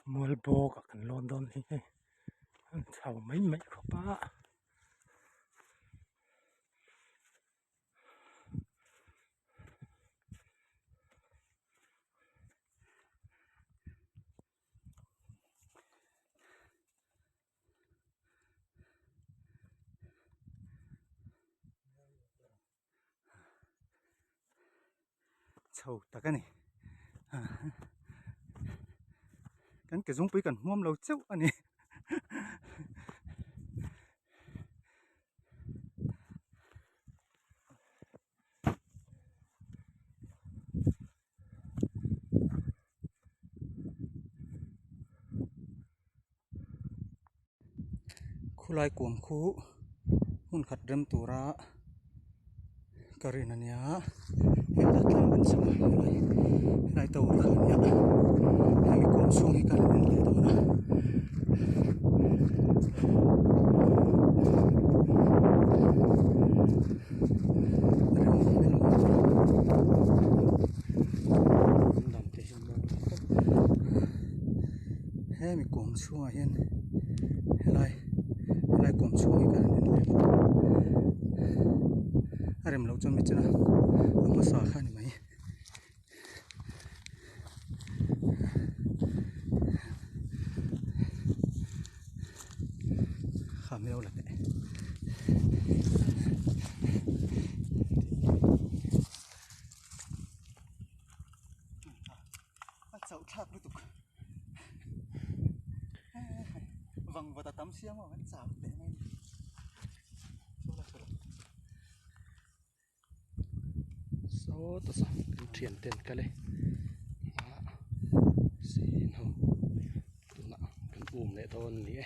Mual bawk ah kan lawn dawn hi hei an chho mai mai khawp a. Chho tak a ni kan ke zungpui kan hmuam lo chauh a ni. Khulai kuam khu hmun khat rem tura ka rin a nia hetah tlang an chho a helai helai tower kha a nia hemi kuam chhung hi ka la en leh dawn a. Hemi kuam chhungah hian helai helai kuam chhung hi kan en leh a rem loh chuan mi chena a hmasa kha a ni mai. Kha mi lo la teh. A chauh thlak lutuk vang vawt a tam sia maw kan chau teh mai a ni. Saw tawsa kan thian ten kal e ah sin ho tunah kan um leh dawn a ni e.